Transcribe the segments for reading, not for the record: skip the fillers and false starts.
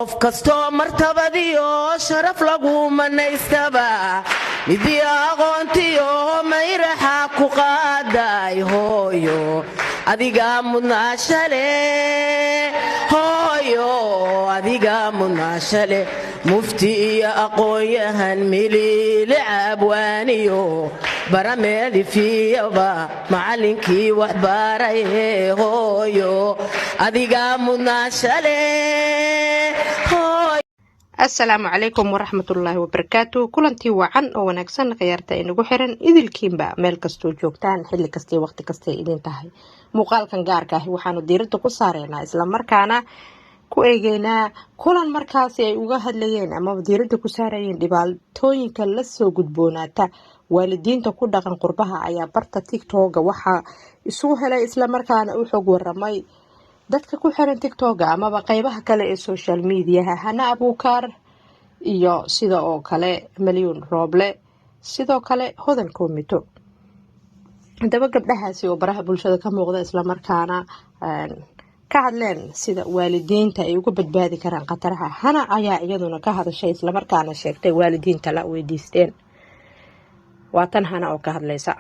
Qof kastoo martabadiyo sharaf lagu manaystaba, midii aqoontiyo mayraxa ku qaaday, hooyo adiga mudnaashale, hooyo adiga mudnaashale. Mufti iyo aqoon-yahan, miliilica, abwaaniyo barameedifiyaba, macallinkii waxbaray, hooyo adiga mudnaashale. Asalaamu calaykum waraxmatullaahi wabarakaatu. Kulantii wacan oo wanaagsan, khiyaarta inagu xiran idilkiinba, meel kastoo joogtaan, xilli kastay, waqti kastay idin tahay. Muuqaalkan gaarka ahi waxaanu diiradda ku saareynaa, islamarkaana ku eegeynaa kulan markaasi ay uga hadlayeen amaba diiradda ku saarayeen dhibaatooyinka lasoo gudboonaata waalidiinta ku dhaqan qurbaha. Ayaa barta TikTok-ga waxaa isugu helay, islamarkaana u xog waramay dadka ku xiran TikTok-ga amaba qeybaha kale ee social media-ha, Hana Abuukaar iyo sida oo kale Malyuun Rooble, sidoo kale Hodan Koomito. Haddaba gabdhahaasi oo baraha bulshada ka muuqda, islamarkaana ka hadleen sida waalidiinta ay uga badbaadi karaan khataraha. Hana ayaa iyaduna ka hadashay, islamarkaana sheegtay waalidiinta la weydiisteen. Waa tan Hana oo ka hadlaysa.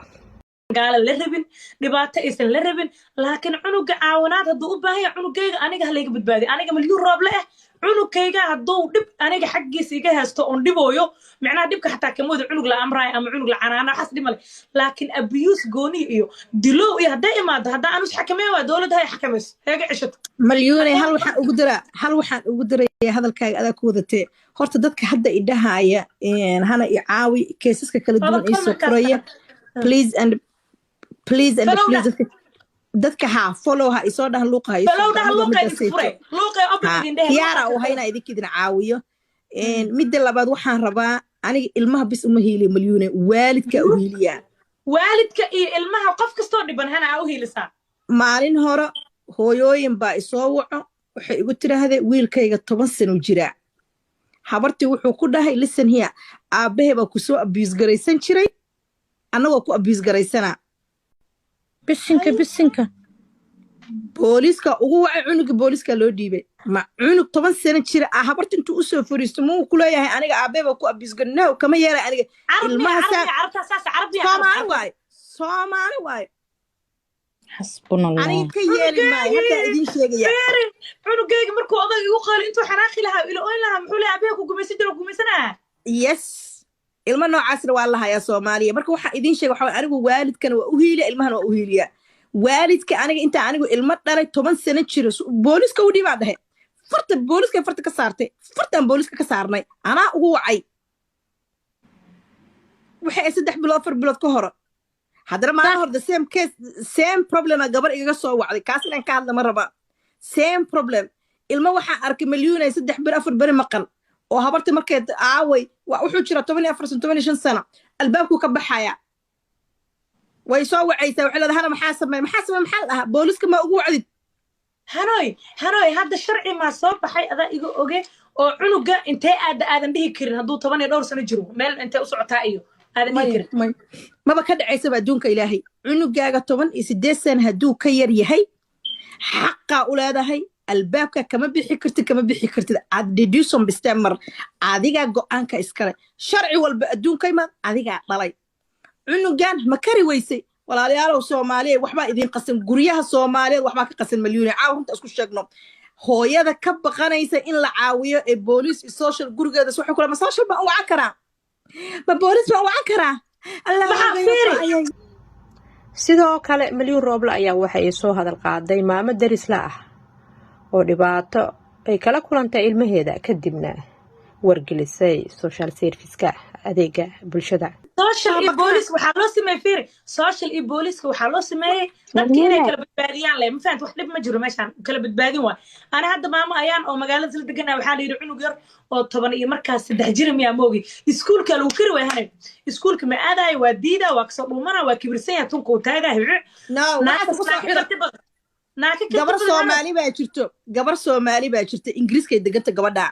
Gaala la rabin, dhibaato aysan la rabin, laakiin cunuga caawinaad hadduu u baahan yahay, cunugayga aniga ha layga badbaadiyo. Aniga Malyuun Rooble ah, cunugkayga hadduu dhib aniga xaggiisa iga haysto oon dhibooyo, micnaha dhibka xataa kama wada cunug la amraayo ama cunug la canaana, waxaas dhib male, laakiin abuse gooni iyo dilow iyo hadday imaado, haddaa anus xakameyn waa dowladda hay xakamayso, heega ceshato. Malyuune, hal waxaan ugu daraa, hal waxaan ugu daraya hadalkaaga adaa ku wadatee. Horta dadka hadda idhahaaya "Hana i caawi", cases-ka kala duwan ay soo qoraya, please and please and please, dadka ha follow ha isoo dhahan, luuqa ha isoo dhahan. Yaara u hayna idinka idin caawiyo. Midda labaad, waxaan rabaa, aniga ilmaha bis uma hiiliyo, Malyuune, waalidka u hiiliyaa. Waalidka iyo ilmaha, qof kastoo dhiban Hana aa u hiilisaa. Maalin hore hooyooyin baa isoo waco, waxay igu tidhaahdeen, "Wiilkayga 10 sano jiraa, habartii wuxuu ku dhahay, listen here, aabbahe baa ku soo abuse garaysan jiray, annagoo ku abuse garaysanaa." Bisinka, bisinka! Booliiska ugu wacay cunuga, booliiska loo dhiibay. Ma cunug 10 sano jira ah habarta intuu usoo fariisto muu ku leeyahay, "Aniga aabbahe baa ku abuse gar"? No, kama yeelay aniga. Ilmaha Soomaali waaye, Soomaali waaye. Xasbunallah. Aniga ka yeeli maayo, haddaa idiin sheegaya. Cunugayga markuu odag igu qaali, intuu xanaaqi lahaa, ila oyn lahaa, muxuu leeyahay, "Abehe ku gumaysan jiro, gumaysanaa"? Yes, ilmo noocaasna waa la hayaa Soomaaliya. Marka waxaa idiin sheega waxa, anigu waalidkana waa u hiiliya, ilmahana waa u hiiliyaa. Waalidka, aniga intaa anigu ilmo dhalay 10 sano jiro, booliiska u dhiibaa dhahe. Farta booliiska, farta ka saartay, fartaan booliiska ka saarnay, anaa ugu wacay. Waxay ay 3 bilood, 4 bilood ka hore. Haddana maalin hore the same case, same problem-a gabar igaga soo wacday. Kaas inaan ka hadla ma raba. Same problem, ilmo waxaan arkay, Malyuunay, 3 beri, 4 beri maqan oo habarta markeed aaway, wuxuu jiraa 14 sano, 15 sano, albaabkuu ka baxaya. Way soo wacaysaa, waxay leedahay, "Hana, maxaa sameey, maxaa sameey?" Maxaa la dhahaa? Booliska ma ugu wacdid? Hanoy, Hanoy, hadda sharci maa soo baxay, adaa iga oge, oo cunuga intee aada aadan dhihi karin hadduu toban iyo dhowr sano jiro, meel intee u socotaa iyo aadan dhihi karin? May, maba ka dhacaysaba adduunka Ilaahay. Cunugaaga 18 sana hadduu ka yar yahay, xaqaa u leedahay, albaabka kama bixi kartid, kama bixi kartid. Aad bestemmer, adigaa go'aanka iskale. Sharci walba adduunka imaad, adigaa dhalay cunugan, ma kari weysay? Walaalayaalow Soomaaliya, waxbaa idiin qasan. Guryaha Soomaaliyeed waxbaa ka qasan. Malyuuni, caawa runta isku sheegno. Hooyada ka baqanaysa in la caawiyo ee booliis iyo social gurigeeda waxay kula, "Ma social baan u wacan karaa? Ma booliis baan u wacan karaa?" Maxaa fiiri? Sidoo kale Malyuun Rooble ayaa waxa ay soo hadal qaaday maamo darisla ah oo dhibaato ay kala kulantay ilmaheeda, kadibna wargelisay social service-ka, adeega bulshada. Social iyo booliis waxaa loo sameeyey, fiiri, social iyo booliiska waxaa loo sameeyey dadka inay kala badbaadiyaan le. Ma fahamti? Wax dhib ma jiro meeshaan, kala badbaadin waay. Ani hadda maamo ayaan oo magaalada isla deganaa, waxaa la yidhi cunug yar oo 10 iyo markaas 3 jira miyaa moogi, iskuulka lagu kari waay. Hanay, iskuulka ma aadayo, waa diidaa, waa kasoo dhuumana, waa kibirsan yahay, tunka uu taagahay. No, waxaas ku soo xira. Gabar Soomaali baa jirto, gabar Soomaali baa jirta, Ingiriiskay deganta. Gabadha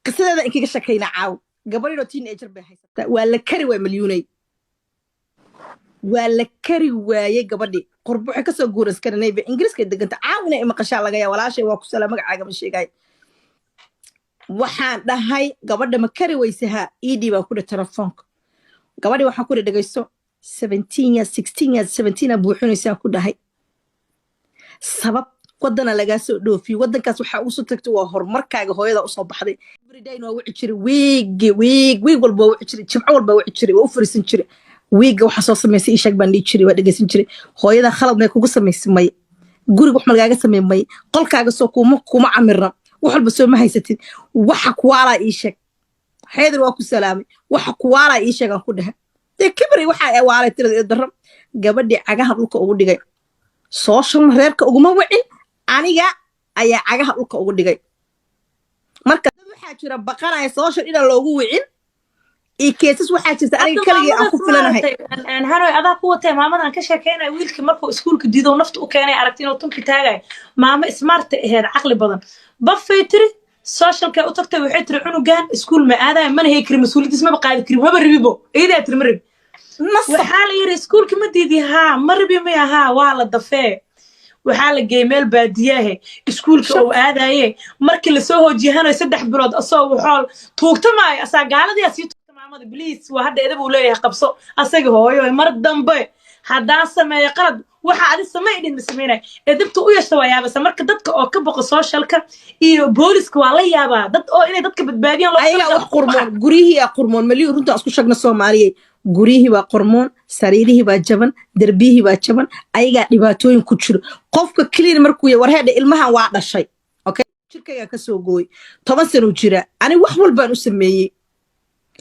qisadeeda inkaga shakayna caaw. Gabar yaroo teenager bay haysataa. Waa la kari waay, Malyuunay, waa la kari waayey. Gabadhii qurbo waxay kasoo guuran Scandinavia, Ingiriiskay deganta. Caaw inay imaqashaa laga yaa. Walaashay, waa ku salaa, magacaaga ma sheegay. Waxaan dhahay, gabadha ma kari weyse? Ha ed baa ku dheh telefoonka. Gabadhi waxaan ku dheh, dhegeyso, 17 years, 16 years, 17 aa buuxinaysaa ku dhahay. Sabab wadana lagaa soo dhoofiyo, wadankaas waxaa ugu soo tagtay waa horumarkaaga. Hooyada usoo baxday, everyday waa wici jiray, wiigi wiig wiig walba waa wici jiray, jimco walba waa wici jiray, waa u fariisan jiray. Wiigga waxaa soo samaysay ii sheeg baan dhihi jiray, waa dhegeysan jiray. Hooyada khalad may kugu samaysay? May. Guriga wax ma lagaaga samey? May. Qolkaaga soo kuma camirna? Wax walba soo ma haysatid? Waxa kuwaalaa ii sheeg. Xeedar waa ku salaamay. Waxa kuwaalaa ii sheeg aan ku dhahay. Dee kibri waxa waalay tirada iyo darro. Gabadhii cagaha dhulka ugu dhigay, social reerka uguma wicin, aniga ayaa cagaha dhulka ugu dhigay. Marka dad waxaa jira baqanaya social inaan loogu wicin iyo cases waxaa jirta aniga keligay aan ku filanahay. Hanoy, adaa ku watee maamadan ka sheekeynaya. Wiilkii markuu iskuulka diido, nafta u keenay, aragti inuu tunki taagayo, maamo smart aheed, caqli badan bafay tiri, socialkay u tagtay. Waxay tiri, cunugan iskuul ma aadayo, mana hay kari, mas-uuliyadiis maba qaadi kari, maba rabibo. Iyadaa tiri ma rabi. Nasab. Waxaa la yidhi, iskuulka ma diidi? Haa. Ma rabi maya? Haa. Waa la dafee, waxaa la geeyey meel baadiyaahe iskuulka uu aadaye. Markii lasoo hoojiyahanayo 3 bilood asoo waxool tuugta maayo, asaa gaaladii sii tuugta. Maamada bliis waa hadda edab uu leeyahay, qabso asaga hooyo, mar dambe haddaan sameeyo qalad, waxa adi samey idhin ma sameynay. Edabta u yeeshta waa yaabasa. Marka dadka oo ka boqo socialka iyo booliska waa la yaabaa, dad oo inay dadka badbaadiyaan loo Ayagaa wax qurmoon, guryihii aa qurmoon maliyu. Runtaan isku sheegna, Soomaaliyey, guryihii baa qurmoon, sariirihii baa jaban, derbiyihii baa jaban, ayagaa dhibaatooyin ku jiro. Qofka clean markuu yahay, warheedha, ilmahan waa dhashay, okay, jirkaygaa kasoo gooy, 10 sano jira, ani wax walbaan u sameeyey,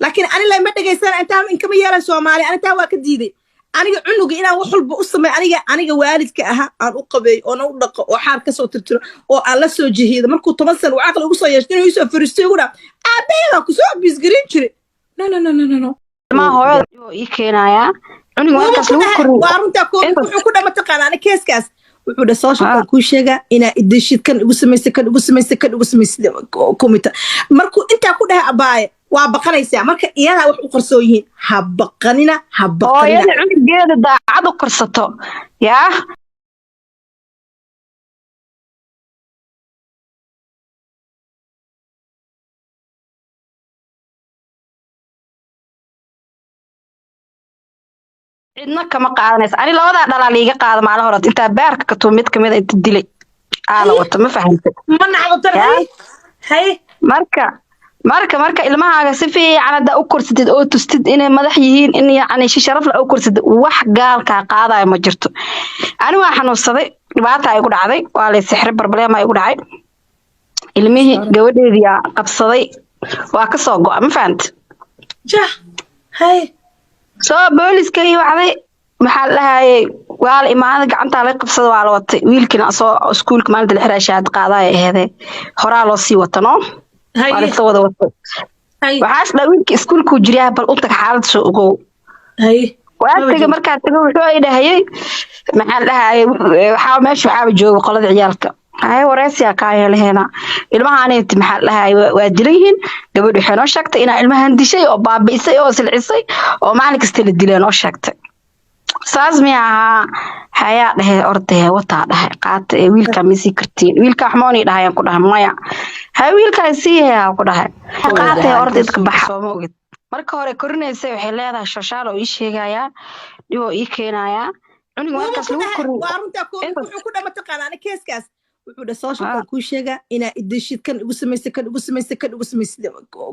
laakiin ani lama dhegaysana. Intaa inkama yeelan Soomaali. Ani taa waa ka diiday. Aniga cunuga inaan wax walba u sameey, aniga waalidka ahaa aan u qabeeyo oona u dhaqo oo xaar kasoo tirtiro oo aan la soo jihiido, markuu 10 sano uu caqli ugu soo yeeshto, inuu isoo fariisto igu dhaa, "Aabbahay baa kusoo abuse gareyn jiray." No, no, no, no, no, no. Ilmaha hooyada oo ii keenayaa cunuga Wuxuu markaas ku lagu dhahay koriyo. Waa runtaa koobi. Wuxuu ku dhama taqaana ani casekaas, wuxuu dhahay, socialkan kuu sheegaa inaa idishid, kan igu samaysay, kan igu samaysay, kan igu samaysay kumita. Markuu intaa ku dhahay, abaaye, waa baqanaysaa. Marka iyadaa wax u qarsoon yihiin, ha baqanina, ha baqanina. Hooyada cunugeeda daacad u korsato yaa. Cidna kama qaadanaysa. Ani labadaa dhalaa liiga qaada maalin hore intaa baarka ka tuu, mid kamid a inta dilay aa la wato, ma fahamtay? Ma nacdo tan. Yaa. Hay hay. Marka ilmahaaga si fiican haddaa u korsatid oo tustid inay madax yihiin, in yacni si sharaf leh u korsatid, wax gaalkaa qaadayo ma jirto. Ani waa xanuunsaday, dhibaata igu dhacday, waa lay sixray, problem igu dhacay. Ilmihii gabadheedii aa qabsaday, waa ka soo go'a, ma fahamtay? Jah, hay. Soo booliska ii wacday, maxaa la dhahayay, waa la imaaday, gacantaa laga qabsada, waa la watay. Wiilkiina soo iskuulka maalinta la xiraa shahaad qaadaya aheedee, horaa loo sii wata, no waa Haye. la isla wada watay. Hay. Waxaas dhaa wiilka iskuulkuu jiryaa, bal u tag, xaalad soo ogow. Haye. Waa Maba tegay. jiro. Markaa tagay, wuxuu ay dhahayay, maxaa la dhahayay, waxaa meesha waxaaba jooga qolada ciyaalka. Haye, wareysiyaa kaa yeelaheena, ilmahaaniti maxaa la dhahayay, waa dilan yihiin. Gabadhu waxay noo sheegtay inaa ilmahan dishay oo baabi'isay oo silcisay oo maalin kasta la dilay noo sheegtay. Saas miya ahaa? Hayaa dhehe, ordahe, wataa dhahay, qaata ee wiilkaa ma sii kartiin? Wiilkaa waxmoonii dhahayaan ku dhahay, maya. Hay, wiilkaa sii heyaa ku dhahay, qaata ee orda idka baxa. Sooma ogid, marka hore korinaysa waxay leedahay social oo ii sheegayaa, dhib oo ii keenayaa cunuga Wuxuu markaas ku lagu dhahay koriyo. Waa runtaa koobi. Wuxuu ku dhama taqaana ani casekaas, wuxuu dhahay, socialkan kuu sheegaa inaa idishid, kan igu samaysay, kan igu samaysay, kan igu samaysay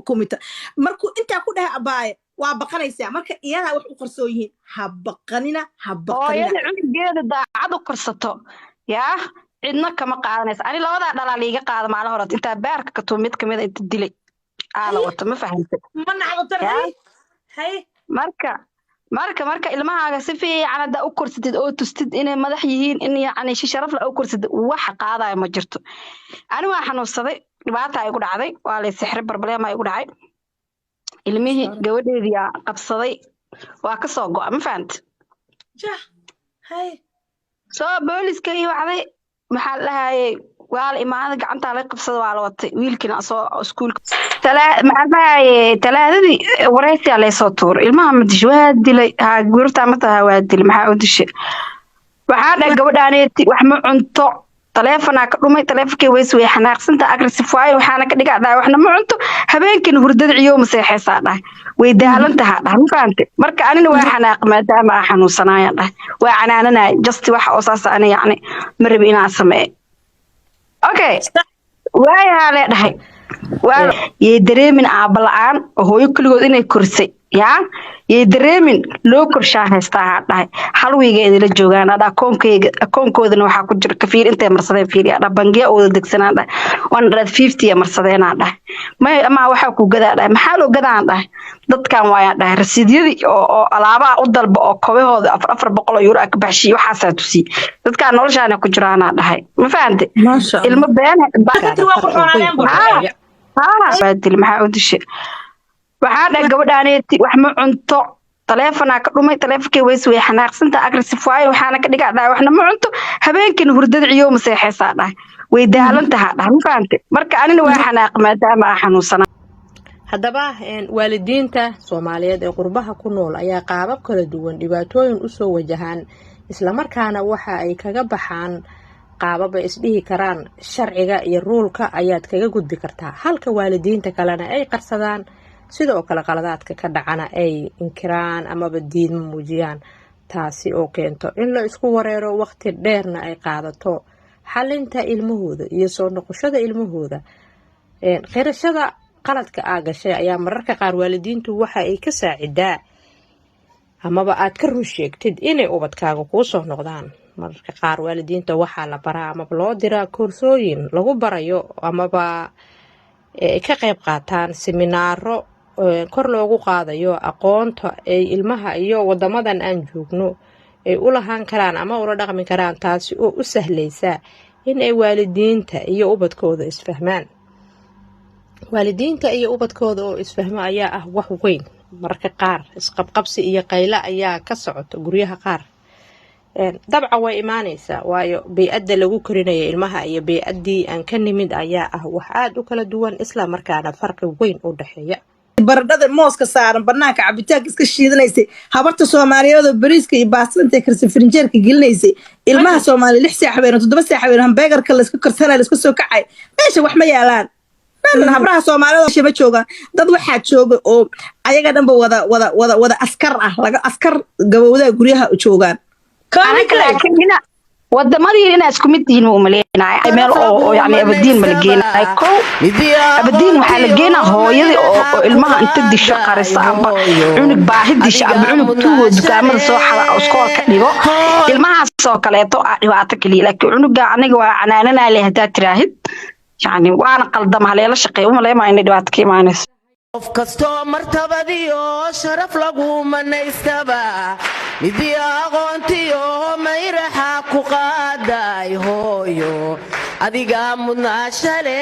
kumita. Markuu intaa ku dhahay, abaaye, waa baqanaysaa. Marka iyadaa wax u qarsoon yihiin, ha baqanina, ha baqanina. Hooyada cunugeeda daacad u korsato yaa, cidna kama qaadanaysa. Ani labadaa dhalaa liiga qaada maalin hore intaa baarka ka tuu, mid kamid a inta dilay aa la wato, ma fahamtay? Ma nacdo tan. Yaa. Hay hay. Marka ilmahaaga si fiican haddaa u korsatid oo tustid inay madax yihiin, in yacni si sharaf leh u korsatid, wax qaadayo ma jirto. Ani waa xanuunsaday, dhibaata igu dhacday, waa lay sixray, problem igu dhacay. Ilmihii gabadheedii aa qabsaday, waa ka soo go'a, ma fahamtay? Jah, hay. Soo booliska ii wacday, maxaa la dhahayay, waa la imaaday, gacantaa laga qabsada, waa la watay. Wiilkiina soo iskuulka maxaa la dhahayay, talaadadii wareysiyaa laysoo tuuray. Ilmaha ma dishay? Waa dilay. Haa, gurtaa ma taha? Waa dilay. Maxaa u dishay? Waxaa dhahay, gabadhaaneeti wax ma cunto. Taleefanaa ka dhumay, taleefonkii ways way xanaaqsanta, aggressive waaye, waxaana ka dhigaa dhahay waxna ma cunto, habeenkiina hurdada ciyow ma seexaysaa dhahay, way daalan tahaa dhahay, ma fahamte? Marka anina waa xanaaq maadaama aan xanuunsanaayaan dhahay, waa canaananaya just wax oo saas ani yacni ma rabi inaan sameeyo. Okay, waayahaa lee dhahay, waa yay dareemin aabba la-aan oo hooyo keligood inay korisay, yaa yay dareemin loo korshaa haystaa haa dhahay. Hal wiiga idila joogaan adha, akoonkayga akoonkoodana waxaa ku jira kafiir intay marsadeen, fiiriya dha, bangiya oo wada degsanaan dhahay, 150 marsadeenaa dhahay. May ama waxaa ku gadaa dhahay, maxaa loo gadaan dhahay, dadkan waayaan dhahay rasiidyadii oo alaabaha u dalba oo kobahooda 400 oo euro ah ka baxshiy, waxaasaa tusiyey, dadkaan noloshaana ku jiraanaa dhahay, ma fahante? Maasha Allah. Ilmo been. Dadkii waa qurxoonaadeen bu. Baadil maxaa u dishay? Waxaa dhahay gabadhaaneeti wax ma cunto, taleefanaa ka dhumay, taleefonkii ways way xanaaqsanta, aggressive waaye, waxaana ka dhigaa dhahay waxna ma cunto, habeenkiina hurdada ciyow ma seexaysaa dhahay, way daalan tahaa dhahay, ma fahamte? Marka anina waa xanaaq maadaama aan xanuunsanaa. Haddaba waalidiinta Soomaaliyeed ee qurbaha ku nool ayaa qaabab kala duwan dhibaatooyin usoo wajahaan, islamarkaana waxa ay kaga baxaan qaabab ay isdhihi karaan sharciga iyo ruulka ayaad kaga gudbi kartaa, halka waalidiinta kalena ay qarsadaan, sidoo kale qaladaadka ka dhacana ay inkiraan amaba diidmo muujiyaan, taasi oo keento in la isku wareero, waqti dheerna ay qaadato xalinta ilmahooda iyo soo noqoshada ilmahooda. Qirashada qaladka aa gashay ayaa mararka qaar waalidiintu waxa ay ka saacidaa amaba aad ka run sheegtid inay ubadkaaga kuu soo noqdaan. Mararka qaar waalidiinta waxaa la baraa amaba loo diraa koorsooyin lagu barayo amaba ay ka qayb qaataan siminaaro kor loogu qaadayo aqoonta ay ilmaha iyo wadamadan aan joogno ay u lahaan karaan ama ula dhaqmi karaan, taasi oo u sahlaysa in ay waalidiinta iyo ubadkooda isfahmaan. Waalidiinta iyo ubadkooda oo isfahmo ayaa ah wax weyn. Mararka qaar isqabqabsi iyo qaylo ayaa ka socota guryaha qaar. Dabcan way imaaneysaa, waayo bey-adda lagu korinaya ilmaha iyo bey-addii aan ka nimid ayaa ah wax aada u kala duwan, isla markaana farqi weyn u dhexeeya. Baradhada mooska saaran banaanka, cabitaanka iska shiidanaysay, habarta Soomaaliyeed oo bariiska iyo baastada intay karsa firinjeerka gelinaysay, ilmaha Soomaaliya 6 saac habeen, 7 saac habeen hambeegarka layska karsanay, layska soo kacay, meesha wax ma yaalaan. Meelan habraha Soomaalida meesha ma joogaan. Dad waxaa jooga oo ayaga dhanba wada wada wada wada askar ah, laga askar gabowdaha guryaha joogaan. Anaga laakiin ina wadamadii inaa isku mid yihiin ma umaleynaya, meel oo yani abadiin ma la geenayo. Kow, abadiin waxaa la geenaa hooyadii oo ilmaha inta disho qarisa, amba cunug baahi disho, amba cunug tuugoo dukaamada soo xada oo iskool ka dhigo, ilmahaas oo kaleeto ah dhibaato keliya. Laakiin cunuga aniga waa canaananaa leh haddaad tiraahid, yani waana qaldama, haleela shaqeey, umaleymaya inay dhibaato ka imaanayso. Qof kastoo martabadiyo sharaf lagu manaystaba, midii aqoontiyo mayraxa ku qaaday, hooyo adiga mudnaashale.